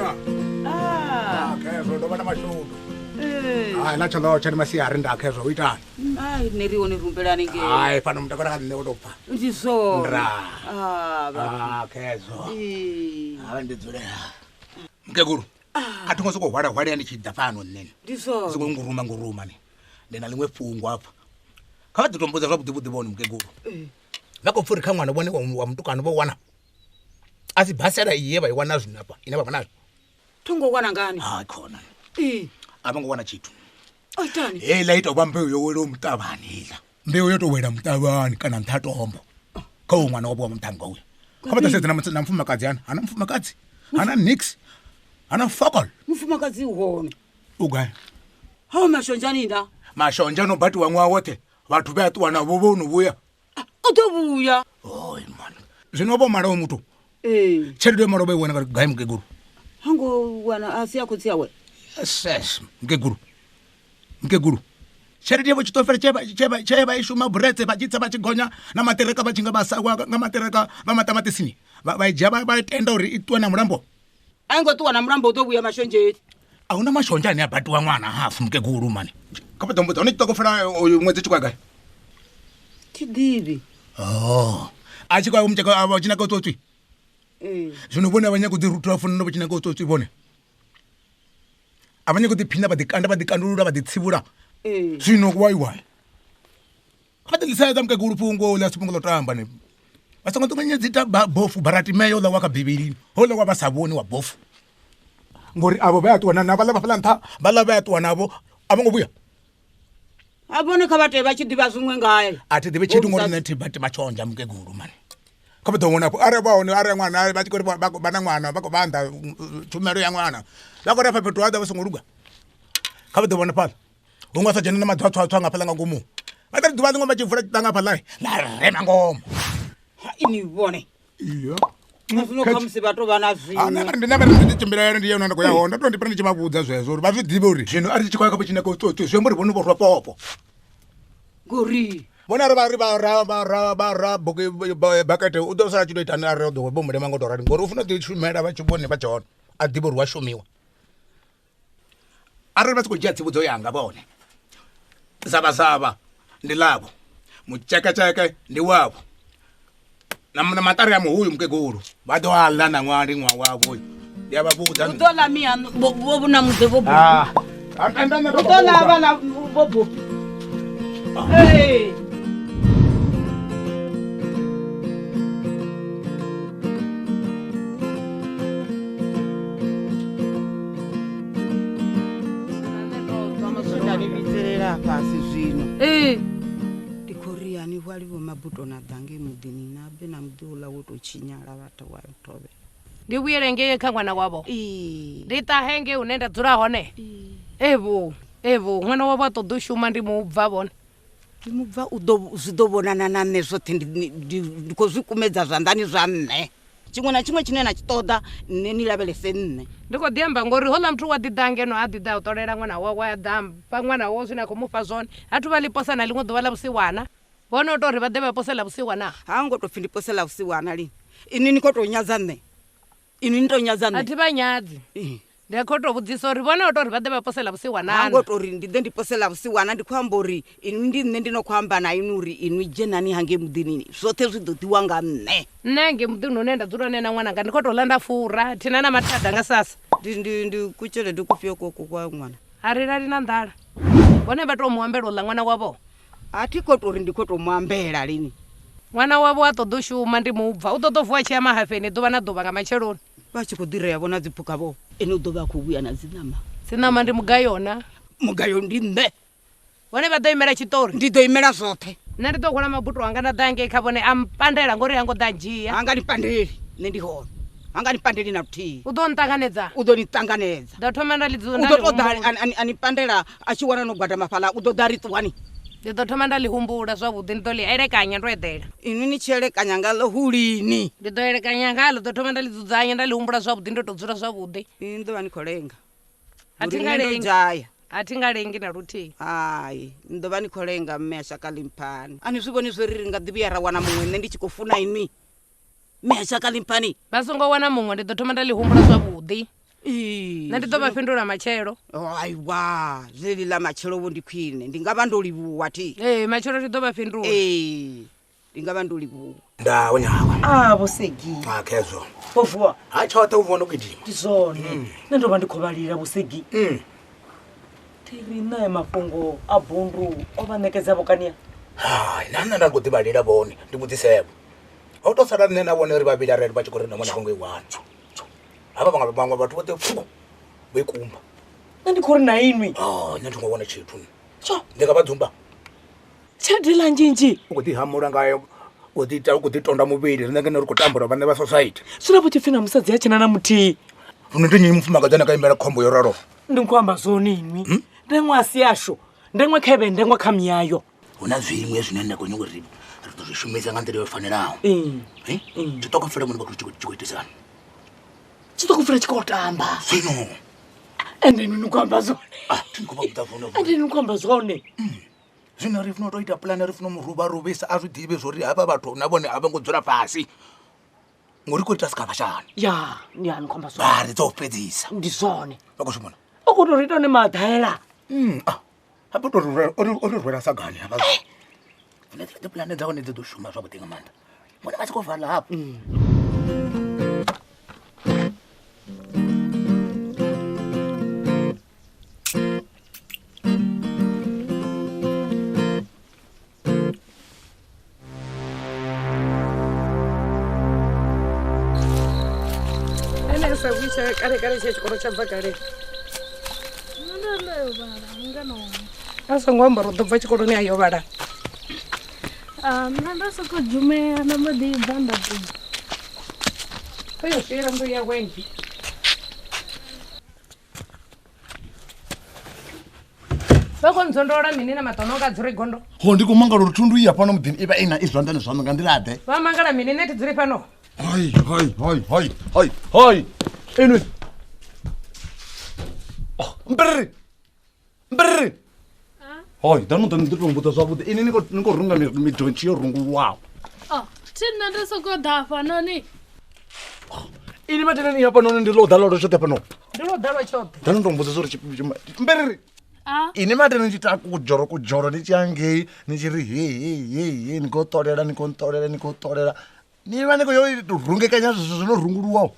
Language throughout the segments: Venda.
na Ah, khezwo ndo vha na mashudu eh. hai na tshoḽo tsha ndi masiari nda khezwo u itani Ai, nṋe ri hone rumbelani ngei hai fhano mutakalo kha nṋe wo tou pfa ndi zwone Nda. Ah, vha- Ah, khezwo Eh, havha ndi dzule mukegulu a thi ngo sokou hwala hwalea ndi tshi ḓa fhano nṋeni ndi zwone soko nguruma nguruma ni ndi na ḽiṅwe fhungo hafha kha vha ḓi to mbudza zwavhuḓi vhuḓi vhone mukegulu vha khou pfha uri kha ṅwana vhone wa mutukana vho wana a si basela iye vha i wana zwino afha ine vha vha nayo tho ngo wana ngani hai khona Eh, a vho ngo wana tshithu o itani heiḽa i tou vha mbeu yo welaho muṱavhani heiḽa mbeu yo tou wela muṱavhani kana nṱha tombo kha uyu ṅwana wavho wa muṱhannga uyu kha vha ḓo sedza na na mufumakadzi hana hana mufumakadzi hana nix hana fokol mufumakadzi u hone u gai hao mashonzhani nda mashonzha no batiwa ṅwaha woṱhe vhathu vhe a ṱuwa navho vho no vhuya Ah, u ḓo vhuya oi man zwino vho malaho muthu ee tshelede yo malo vha i wana nga gai mukegulu ha ngo wana a si ya khotsi awe yes mukegulu mukegulu tshelede yavho tshiṱofela tshe vha i shuma buretse vha tshi tsa vha tshi gonya na maṱiraka vha tshi nga vhasawa nga maṱiraka vha maṱamaṱisini vha i dzhia vha tenda uri i ṱuwe na mulambo a ngo ṱuwa na mulambo u ḓo vhuya mashonzheni a huna mashonzha ane a batiwa ṅwana hafu mukegulu mani kha vha ḓo mbudza hone tshiṱokofela oyu ṅwedzi tshi khou ya gai thi ḓivhi o a tshi khou ya mutsheko a tshi naka u tswotswi ee zwino vhone a vha nyaka u ḓi rutha funa vha tshi naka u tswotswi vhone a vha nyaka u ḓiphina vha ḓikanda vha ḓikandulula vha ḓitsivhula ee zwino wai wai kha ḓi ḽisedza mukegulu fhungo ḽa si fhungo ḽo tamba ni vha songo ṱunganyedzi ta bofu baratimeyo ḽa wa kha bivhilini houḽa wa vha sa vhoni wa bofu ngori avho vha ya ṱuwa na vhaḽa vha fhaḽa nṱha vhaḽa vha ya ṱuwa navho a vho ngo vhuya a vhone kha vha tee vha tshi ḓivha zwiṅwe ngae a thi ḓivhi tshithu ngori nṋe thi bati mashonzha mukegulu mani kha vha ḓo vhona afho arali vha hone arali ṅwana vha tshi khou ri vha na ṅwana vha khou vhanḓa tshumelo ya ṅwana vha khou ri afha fhethu ha ḓa vha songo luga kha vha ḓo vhona fhaḽa huṅwe a sa dzhene na maḓwatswatswa nga fhaḽa nga ngomu vha ḓa ri ḓuvha ḽiṅwe vha tshi vula tshiṱanga fhaḽa ḽa rema ngomu Ha, ini vhone iya na zwino khamusi vha tou vha na zwiṅwe ndi navhe ndi tshimbilele ndi yone nda khou ya hone ndo to ndi pele ndi tshi vha vhudza zwezwo uri vha zwi ḓivhe uri zwino arali tshi khou ya kha vhutshina tsotsi zwi amba uri vhone vho rwa popo ngori vhone ari vha ri vha ra vha ra vha ra buki bakete u ḓo sala a tshi tou itani arali u ḓo vho mulema ngo to rali ngori u funa u ḓi shumela vha tshi vhone vha tshi hone a ḓivhe uri wa shumiwa arali vha si khou dzhia tsivhudzo yanga vhone zavazava ndi ḽavho mutsheketsheke ndi wavho na na maṱari a muhuyu mukegulu vha ḓo a ḽa na ṅwali ṅwaha wavho uyu. ndi a vha vhudza u ḓo ḽa mihaṋu vho vhuna muḓe vho bupi Ah, a tenda nṋe u ndo ḓo vha ḽa vhudza. vhaḽa vho bupi ee nda ni vhidzelela fhasi zwino ee ndi khou ri hani hwali vho mabuto na ḓa ngei muḓini na be na muḓi uḽa wo tou tshinyala vhathu wa thovhela ndi vhuyele ngei kha ṅwana wavho Ee. ndi ṱahe ngei hune nda dzula hone evo evo ṅwana wavho a ṱoḓa u shuma ndi mubva vhone ndi mubva u ḓo zwi ḓo vhonana na nṋe zwoṱhe ndi khou zwi kumedza zwanḓani zwa nṋe tshiṅwe na tshiṅwe tshine na tshi ṱoḓa nṋe ni lavhelese nṋe ndi khou ḓi amba ngori houḽa muthu wa ḓi ḓa ngeno a ḓi ḓa u ṱolela ṅwana wawe a ḓa fha ṅwana wawe zwine a khou mufha zwone ha thu vha ḽi posa na ḽiṅwe ḓuvha ḽa vhusiwana vhone u tou uri vha ḓe vha pose ḽa vhusiwana ha ngo tou pfhi ndi pose ḽa vhusiwana lini inwi ni khou tou nyadza nṋe inwi ni tou nyadza a nṋe thi vha nyadzi Ee. ndi khou tou vhudzisa uri vhone o tou uri vha ḓe vha pose ḽa vhusiwana ha ngo tou ri ndi ḓe ndi pose ḽa vhusiwana ndi khou amba uri inwi ndi nṋe ndi no khou amba na inwi uri inwi dzhenani hangei muḓinini zwoṱhe zwi ḓo ḓiwa nga nṋe nṋe ngei muḓini hune nda dzula hone na ṅwananga ndi khou tou ḽa nda fura thina na mathada nga sasa ndi kutshelede kufhio koko kwa ṅwana a ri lali na nḓala vhone vha tou mu ambela uḽa ṅwana wavho a thi khou tou ri ndi khou tou mu ambela lini ṅwana wavho a ṱoḓa u shuma ndi mubva u ṱoḓa u vuwa tshi ya mahafeni ḓuvha na ḓuvha nga matsheloni vha tshi khou ḓi rea vhona dziphukha vho ene u ḓo vha a khou vhuya na dzinama dzinama ndi mugayona mugayo ndi nṋe vhone vha ḓo imela tshiṱori ndi ḓo imela zwoṱhe nṋe ndi ḓo hwala mabuto anga nda ḓa ngei kha vhone a mpandela ngori ha ngo ḓa dzhia ha nga ni pandeli nṋe ndi hone ha nga ni pandeli na luthihi u ḓo nṱanganedza u ḓo ni ṱanganedza ḓo thoma nda ḽi u ḓo tou ḓa a ni pandela a tshi wana no gwadama fhaḽa u ḓo ḓa ri ṱuwani ndi ḓo thoma nda ḽi humbula zwavhuḓi ndi ḓo ḽi elekanya ndo eḓela inwi ni tshi elekanya ngaḽo hu lini ndi ḓo elekanya ngaḽo ḓo thoma nda ḽi dzudzanya nda ḽi humbula zwavhuḓi ndo tou dzula zwavhuḓi inwi ni ḓo vha ni khou lenga A thi Ngori nga nṋe ndo lengi. dzhaya a thi nga lengi na luthihi hai ni ḓo vha ni khou lenga mme a shaka limphani a ni zwi vhoni zwori ri nga ḓi vhuya ra wana muṅwe nṋe ndi tshi khou funa inwi mme a shaka limphani vha songo wana muṅwe ndi ḓo thoma nda ḽi humbula zwavhuḓi Nṋe ndi ḓo vha fhindula matshelo. Aiwa, zweli ḽa matshelo vho ndi khwine. Ndi nga vha ndo livhuwa thi. Ee, matshelo ndi ḓo vha fhindula. Ee, ndi nga vha ndo livhuwa. Ndawo nyawa. Ah, vho Segi. Ah, khezwo. Vho vuwa. Ha tshoṱhe u vona u gidima. Ndi zwone. Nṋe ndo vha ndi khou vhalila vho Segi. Thi ri nṋe mafhungo a bundu o vha ṋekedza vho kania. Hai, na nṋe nda khou ḓi vhalila vhone, ndi vhudzisevho. Ho to sala nṋe na vhone ri vhavhili arali vha tshi khou ri na vhone vho ngo i wana. Havha vhaṅwe vhaṅwe vhathu vhoṱhe pfu vho i kumba. Nṋe ndi khou ri na inwi. Oh, nṋe ndi ngo vhona tshithu. Tsho. Ndi nga vha dzumba. Tshelede iḽa nzhinzhi. U khou ḓi hamula ngayo, u ḓi ita u khou ḓi tonda muvhili, riṋe ngeno ri khou tambula vhaṋe vha society. Zwiḽa vho tshi pfi na musadzi a tshena na muthihi. Zwino ndi nnyi mufumakadzi ane a nga imela khombo yo raloho? Ndi khou amba zwone inwi. Ndengwa a si yashu. Ndengwa khevhe, ndengwa kha miyayo. Hu na zwiṅwe zwine nda khou nyanga uri ri ḓo zwi shumisa nga nḓila yo fanelaho. Ee. Tshiṱokofela muno vha khou tshi khou itisana. Tshiṱokofela tshi khou tamba. Zwino. Ende inwi ni khou amba zwone. Ah, thi khou vha vhudza zwone. Ende inwi ni khou amba zwone. Zwino ri funa u tou ita pulane, ri funa u mu ruvha ruvhisa a zwi ḓivhe zwori havha vhathu na vhone a vho ngo dzula fhasi. Ngori khou ita sikavhashani. Ya, ya ni khou amba zwone. Vha ri dzo fhedzisa. Ndi zwone. Vha khou zwi vhona. O khou tou ri ita hone maḓaela. Ah. Hafha to ri o ri rwela sagani hafha. Zwino dzi pulane dza hone dzi ḓo shuma zwavhuḓi nga maanḓa. Vhone vha tshi khou vala hafhu. Ene sa vhuisa kale kale tshe tshikolo tsha bva kale. A songo amba uri u ḓo bva tshikoloni a yo vhala. Nṋe ndo sokou dzhumela nda mbo ḓi bva nda ṱuwa. O yo fhira nnḓu yawe nnzhi. Vha khou nzondola mini na maṱono nga dzule gondo? Ho ndi khou mangala uri thundu iyi hafhano muḓini i vha i na i zwanḓani zwaṋu nga nḓila ḓe. Vha mangala mini nṋe thi dzuli fhano? Hai hai hai hai hai hai. Inwi. Oh, mbrr. Mbrr. Hoi, ḓa no ḓa ni ḓo tou mbudza zwavhuḓi. Ini ni khou runga midontshi yo rungulwaho. Oh, thi nṋe ndo sokou ḓa hafhanoni. Ini mateneni hafhanoni ndi ḽo ḓa ḽo tshoṱhe fhano. Ndi ḽo ḓa lwa tshoṱhe. Ḓa no tou mbudza uri mbrr. Ini matene ni tshi ita kujoro kujoro ni tshi ya ngei ni tshi ri he he he he ni khou ṱolela ni khou nṱolela ni khou ṱolela. Ni vha ni khou yo rungekanya zwithu zwo no runguluwaho.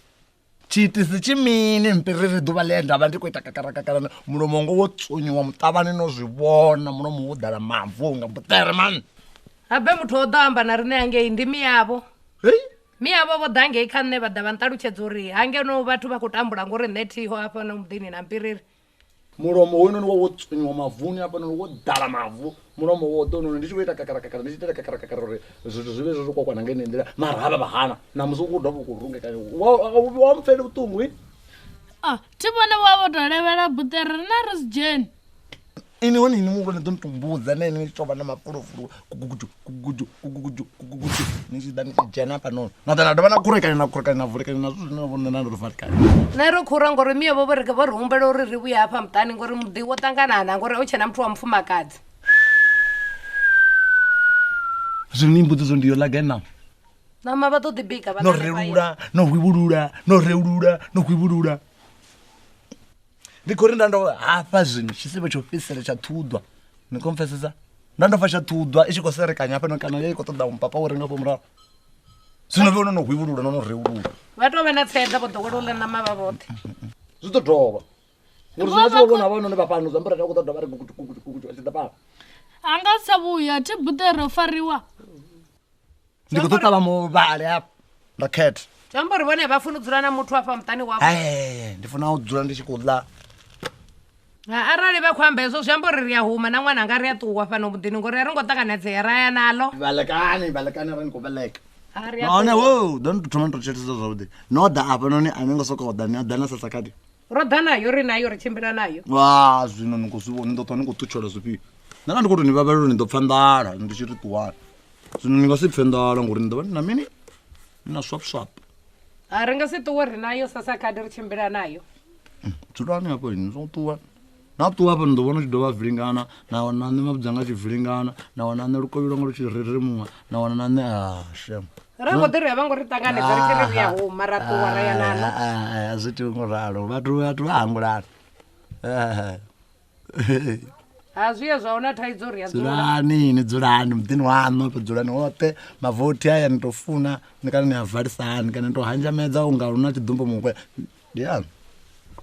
Tshiitisi tshi mini mpiriri ḓuvha ḽe nda vha ndi khou ita kakara kakara mulomo wanga wo tsonyiwa muṱavhani no zwi vhona mulomo wo ḓala mavu nga mbuṱere mani. Habe muthu o ḓo amba na riṋe hangei ndi miyavho. Hei? Miyavho vho ḓa ngei kha nṋe vha ḓa vha nṱalutshedza uri hangeno vhathu vha khou tambula ngori nṋe thiho hafha muḓini na mpiriri. Mulomo hoyunoni wa wo tsonyiwa mavuni hafhanoni wo ḓala mavu. Mulomo wo ḓo noni ndi tshi khou ita kakara kakara ndi tshi itela kakara kakara uri zwithu zwi vhe zwo kwakwana nga ine nḓila mara havha vha hana na musi u khou dovha u khou rungekanya wa mpfele vhuṱungu. Ah, thi vhone vha vho tou levhela buṱere rine ri si dzheni. Ini hone ini muhulwane ḓo ni tou mbudza na ini ni tshi tou vha na mafulufulu kugugudu kugugudu kugugudu kugugudu ni tshi ḓa ni tshi dzhena hafhanoni na ḓa na dovha na khurekanya na khurekanya na vulekanya na zwithu zwine na vhona na ndo farekanya. Nṋe ro khura ngori miyo vho vho ri humbela uri ri vhuye hafha muṱani ngori muḓi wo ṱanganana ngori a hu tshena muthu wa mufumakadzi. Zwino ni mbudziso ndi yo ḽa gai ṋama? Ṋama vha ḓo ḓi bika vha No reulula, no hwivhulula, no reulula, no hwivhulula. Ndi khou ri nda ndo hafha zwino tshisevhe tsho fhedzisela tsha ṱhuḓwa. Ni khou mpfesesa? Nda ndo fa tsha ṱhuḓwa i tshi khou serekanya hafhano kana ya i khou ṱoḓa mupapa wo renga afho murahu. Zwino vhe no hwivhulula no no reulula. Vha tou vha na tseḓa vho ḓowela u ḽa ṋama vha vhoṱhe. Zwi ḓo dovha. Ngori zwino vha tshi khou vhona havhanoni vha fhano zwi amba uri vha khou ḓo dovha ri gugudu gugudu gugudu vha tshi ḓa fhano. A nga si tsha vhuya thi buṱere o fariwa. Ndi khou ḓo ṱavha muvhale hafha nda khetha. Zwi amba uri vhone vha funa u dzula na muthu hafha muṱani wavho. Ee, ndi funa u dzula ndi tshi khou ḽa. Arali vha khou amba hezwo zwi amba uri ri a huma na ṅwananga ri a ṱuwa fhano muḓini ngori a ri ngo ṱanganedzea ra ya naḽo. Vhalekani, vhalekani arali ni khou vhaleka. Ha, ri a Nahone ṱuwa. wo ḓo ni thoma ni tou tshelisa zwavhuḓi. No ḓa hafhanoni a ni ngo sokou ḓa ni a ḓa na sasa khadi. Ro ḓa nayo ri nayo ri tshimbila nayo. Wa zwino ni khou zwi vhona ni ḓo ṱwa ni khou ṱutshela zwifhio. Nṋe nda ndi khou tou ni vhavhalela uri ni ḓo pfa nḓala ndi tshi ri ṱuwani. Zwino ni nga si pfe nḓala ngori ni ḓo vha ni na mini? Ni na swap swap. A ri nga si ṱuwe ri nayo sasa khadi ri tshimbila nayo. Dzulani hafho ini ni songo ṱuwa. Na ṱuwa hafha ni ḓo vhona u tshi dovha vilingana na wana na nṋe mavhudzi anga a tshi vilingana na wana nṋe lukovhi lwanga lu tshi reremuwa na wana na nṋe a shem. Ra mbo ḓi ri a vha ngo ri ṱanganedza ri tshi ri ri ya huma ra ṱuwa ra ya nano. A zwi itiwi ngo ralo vhathu vha hangulana. Ha zwi ya zwa huna thaidzo ri a dzula. Dzulani ni dzulani muḓini waṋu afho dzulani hoṱhe mavothi aya ni to funa ni kana ni a valisa hani kana ni to hanzhamedza unga hu na tshiḓumbu mukwe ndi yaṋu.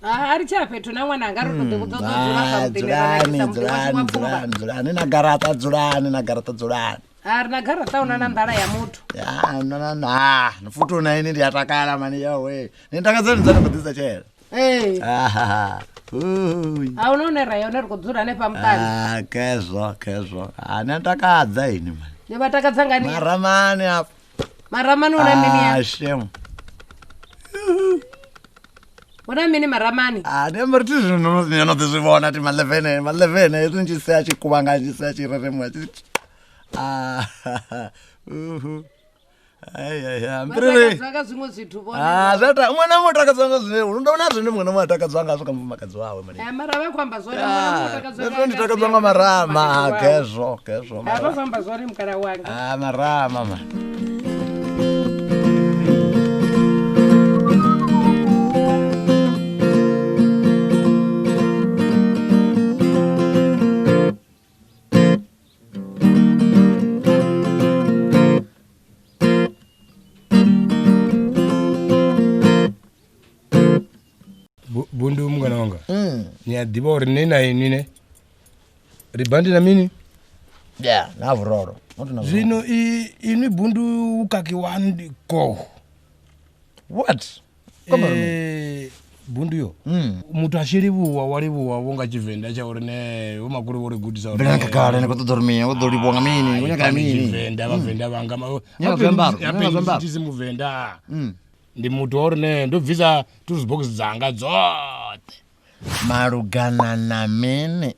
A ri tsha fhethu na ṅwana anga ri to ḓi vhudza u ḓo dzula afha muḓini ra Dzulani nakisa muḓi washu dzulani wa pfumba. dzulani dzulani na garaṱa dzulani na garaṱa dzulani. A ri na garaṱa huna na nḓala ya muthu. Ya na na na futhi na ini ndi a takala mani yawe. Ni takadza ni dzana khou ḓisa tshele. Ee. Ah. Ui. A huna hune ra ya hone ri khou dzula hanefha muṱani. Ah kezwo kezwo. Ah ni takadza ini mani. Ni vha takadza ngani? Maramani afha. Maramani huna mini ya? Ah shem. Huna mini maramani? Ah ndi amba ri thi zwino no no ḓi zwi vhona thi ma-11 ma-11 hezwi ni tshi sea tshi kuvhanganya tshi sea tshi reremuwa tshi ah uhu. Ai ai ai Vha mpiriri. takadzwa nga zwiṅwe zwithu vhone. Ah zwa ta ṅwana mu takadzwa nga zwine ndo na zwine muṅwe na muṅwe a takadzwa ngazwo kha mufumakadzi wawe mani. Eh, mara vha khou amba zwone muṅwe na muṅwe u takadzwa Nṋe ndi takadzwa nga marama kezwo kezwo. Ha vha khou amba zwone mukala wanga. Ah marama man. Bundu mungana wanga ni a ḓivha uri nṋe na inwi ne ri bandi na mini Yeah, na vhuroro. Not na vhuroro. zwino inwi bundu vhukaki wanu ndi goho What? Bundu yo muthu a tshi livhuwa wa livhuwa vho nga tshivenḓa tsha uri ne vho makulu vho ri gudisa uri Bela kagala ni khou ṱoḓa uri mini, u ḓo livhuwa nga mini, u nyaga mini. Tshivenḓa vhavenḓa vhanga Nyaga zwiambaro, nyaga zwiambaro. si muvenḓa ndi muthu wa uri ne ndo bvisa toolbox dzanga dzoṱhe Malugana na mini?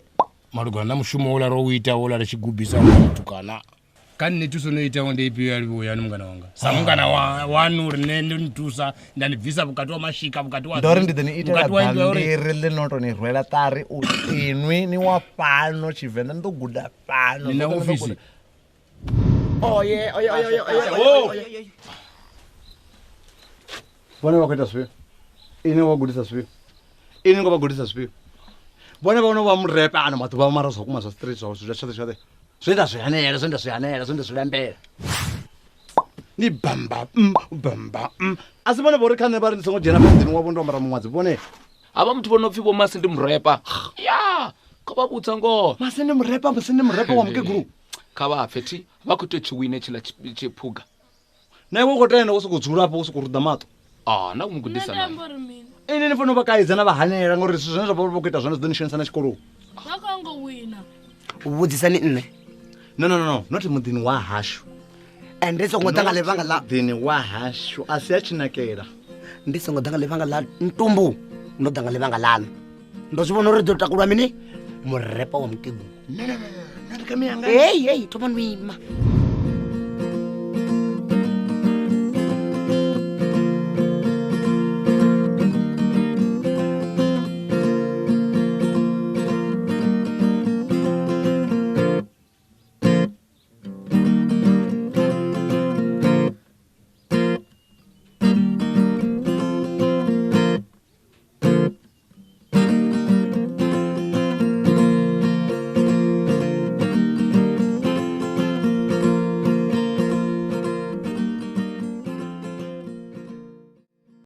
Malugana na mushumo uḽa ro u ita uḽa ri tshi gubisa mutukana kha nṋe thuso no itaho ndi ifhio ya livhuwa yani mungana wanga sa mungana wanu uri nṋe ndo ni thusa nda ni bvisa vhukati wa mashika vhukati wa Ndo ri ndi ḓo ni itela vhukati wa nnḓu ya uri bammbiri ḽi no to ni rwela ṱari uri inwi ni wa fhano Tshivenḓa ni ḓo guda fhano. Ni na Zwoṱhe ni ḓo ofisi? guda. Oye, oye, oye, oye, oye, oye, oye. Vhone vha khou ita zwifhio? Ini wa gudisa zwifhio? Ini ngo vha gudisa zwifhio? Vhone vha no vha murepa ano maḓuvha mara zwa vhukuma zwa street zwa zwa tshoṱhe tshoṱhe. Zwe nda zwi hanela, zwe nda zwi hanela, zwe nda zwi lambela. Ni bamba bamba A si vhone vho ri kha nṋe vha ri ndi songo dzhena muḓini wavho ndo ambara muṅwadzi vhone. Havha muthu vho no pfi vho Masi ndi murepa. Ya, kha vha vhudza ngoho. Masi ndi murepa, Masi ndi murepa wa mukegulu. Kha vha pfe thi, vha khou tea u tshi wine tshiḽa tshiphuga. Na iwe u khou tenda wo sokou dzula afho wo sokou ruḓa maṱo. Ah, na u mu gudisa Nṋe ndi naye. amba uri mini? Ini ni fanela u vha kaidza na vha hanela ngauri zwithu zwine zwa vha vha khou ita zwone zwi ḓo ni shonisa na tshikoloni. Vha khou ngo wina. U vhudzisani nṋe? No no no no, not muḓini wa hashu. Ndi songo ḓa nga ḽivhanga ḽa muḓini wa hashu a si a tshinakela. Ndi songo ḓa nga ḽivhanga ḽa ntumbu, ndo ḓa nga ḽivhanga ḽaṋu. Ndo zwi vhona uri ri ḓo takulwa mini? Murepa wa mukegulu. No no no, no, kha miyanga. Hey, hey, thoma no ima.